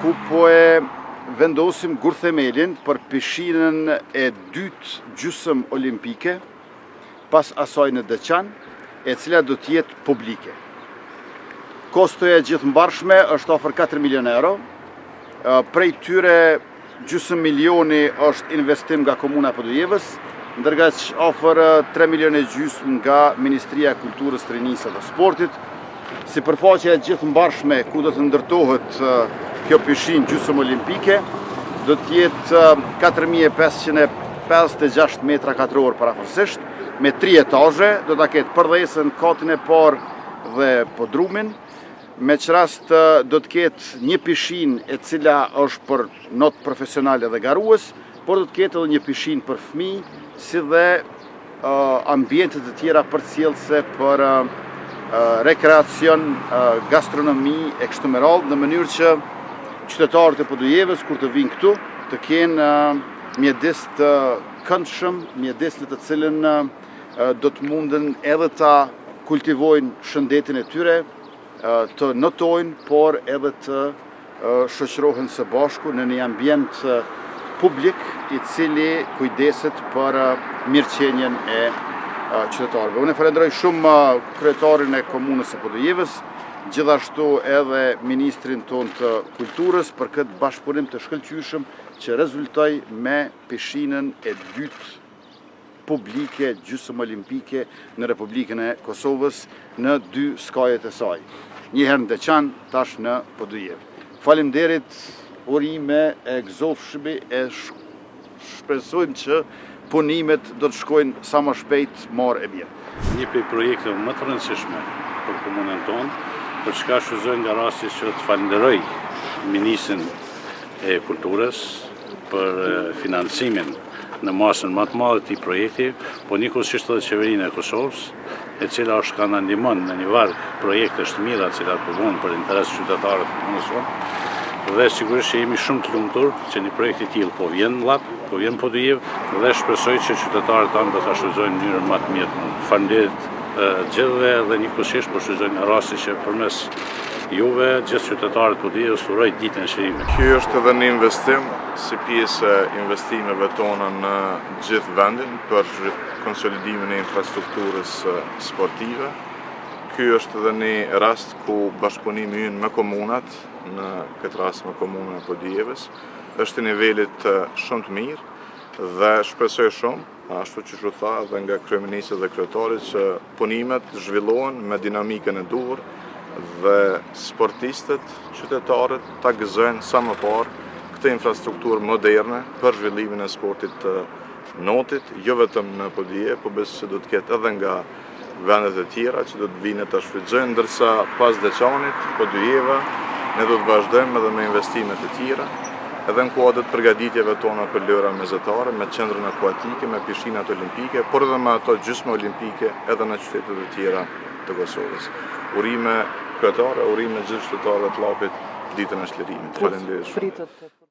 ku po e vendosim gurthemelin për pishinën e dytë gjysëm olimpike, pas asaj në Deçan, e cila do të jetë publike. Kostoja e gjithmbarshme është afër 4 milion euro, prej tyre gjysëm milioni është investim nga Komuna e Podujevës, ndërkaq afër 3 milion e gjysmë nga Ministria e Kulturës, Rinisë dhe Sportit. Sipërfaqja e gjithmbarshme ku do të ndërtohet kjo pishinë gjysëm olimpike do të jetë 4556 metra katror përafërsisht, me tri etazhe, do ta ketë përdhesën, katin e parë dhe podrumin. Me ç'rast do të ketë një pishinë e cila është për not profesional edhe garues, por do të ketë edhe një pishinë për fëmijë, si dhe ambiente të tjera përcjellëse për rekreacion, gastronomi e kështu me radhë, në mënyrë që qytetarët e Podujevës kur të vijnë këtu të kenë mjedis të këndshëm, mjedis në të cilën do të munden edhe ta kultivojnë shëndetin e tyre, të notojnë, por edhe të shoqërohen së bashku në një ambient publik i cili kujdeset për mirëqenien e qytetarëve. Unë e falenderoj shumë kryetarin e Komunës së Podujevës, gjithashtu edhe ministrin tonë të Kulturës për këtë bashkëpunim të shkëlqyeshëm që rezultoi me pishinën e dytë publike gjysëm olimpike në Republikën e Kosovës në dy skajet e saj. Një herë në Deçan, tash në Podujevë. Faleminderit, urime e gëzofshimi e shpresojmë që punimet do të shkojnë sa më shpejt, marë e mirë. Një prej projekteve më të rëndësishme për komunën tonë, për çka shfrytëzoj nga rasti që të falënderoj ministrin e Kulturës për financimin në masën më të madhe të këtij projekti, po njëkohësisht edhe Qeverinë e Kosovës, e cila është ka na ndihmon në një varg projektesh të mira, të cilat po bëhen për interes të qytetarëve të komunës sonë. Dhe sigurisht që jemi shumë të lumtur që një projekt i tillë po vjen në Llap, po vjen në Podujevë dhe shpresoj që qytetarët tanë do ta shfrytëzojnë në mënyrën më të mirë të mundur. Faleminderit të gjithëve dhe njëkohësisht po shfrytëzoj nga rasti që përmes juve, gjithë qytetarët e Podujevës uroj ditën e çlirimit. Ky është edhe një investim si pjesë e investimeve tona në gjithë vendin për konsolidimin e infrastrukturës sportive. Ky është edhe një rast ku bashkëpunimi ynë me komunat, në këtë rast me komunën e Podujevës, është i nivelit shumë të mirë dhe shpresoj shumë, ashtu qysh u tha edhe nga kryeministri dhe kryetari që punimet zhvillohen me dinamikën e duhur dhe sportistët, qytetarët ta gëzojnë sa më parë këtë infrastrukturë moderne për zhvillimin e sportit të notit, jo vetëm në Podujevë, po besoj se do të ketë edhe nga vendet e tjera që do të vijnë ta shfrytëzojnë, ndërsa pas Deçanit, Podujeva, ne do të vazhdojmë edhe me investime të tjera, edhe në kuadër të përgatitjeve tona për lojëra mesdhetare, me qendrën akuatike, me pishinat olimpike, por edhe me ato gjysmë olimpike edhe në qytetet e tjera të Kosovës. Urime kryetare, urime gjithë qytetarëve të Llapit ditën e çlirimit. Faleminderit shumë.